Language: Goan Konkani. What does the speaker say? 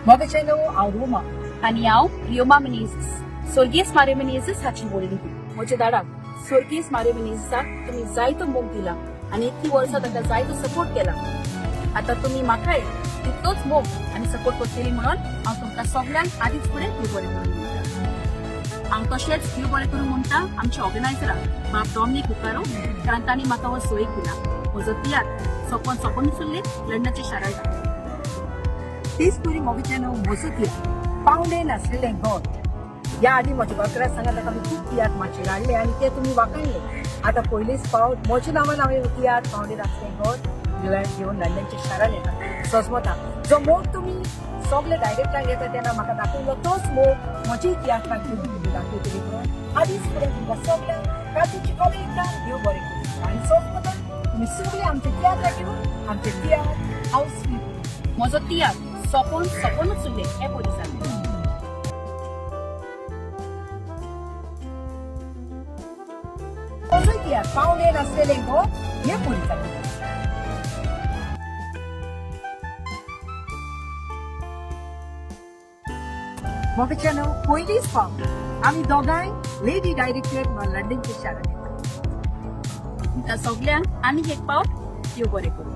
मोगाच्यानो, हांव रोमा. आनी हांव रियोमा मिनेझीस, स्वर्गीय मारे मिनेझीस हाची व्हडली. म्हज्या दाडाक, स्वर्गीय मारे मिनेझीसाक तुमी जायतो मोग दिला आनी इतली वर्सां ताका जायतो सपोर्ट केला. आतां तुमी म्हाकाय तितलोच मोग आनी सपोर्ट करतली म्हणून हांव तुमकां सगल्यांक आदींच फुडें देव बरें करूं म्हणटा. हांव तशेंच देव बरें करूं म्हणटा आमच्या ऑर्गनायझराक, बाब डॉमनीक बुकारो, कारण तांणी म्हाका हो सोयीक दिला. म्हजो तियात्र सोपोन सोपोन उरले लंडनाच्या शारांत. तीच परी मोगाच्यानो, म्हजो तियात्र पावणे नासलेलें घर. ह्या आदी म्हज्या बकरा सांगा, ताका आमी खूब तियात्र माचयेर हाडले आनी ते तुमी वाखाणले. आतां पयलीच फावट म्हज्या नांवान हांवें तियात्र पावणे नासलें घर घेवन लंडनच्या शारान येता. सोजमता जो मोग तुमी सगळे डायरेक्टरांक येता तेन्ना म्हाका दाखयलो, तोच मोग म्हजी तियात्राक तुमी दाखयतली म्हणून आदीच फुडें तुमकां सगळ्यांक कातीची कॉलेज देव बरें करूं. आनी सोजमता तुमी सगळे आमचे तियात्राक घेवन आमचे तियात्र हाऊस म्हजो तियात्र सोपोन सोपोनूच उरले हें पयलीं सांगता. म्हजो तियात्र पावणे नासलेलें घर हें पयलीं जाता. मोगाच्यानो, पयलीच फावट आमी दोगांय लेडी डायरेक्टर म्हण लंडनच्या शारांत येता. तुमकां सगल्यांक आनीक एक पावट देव बरें करूं.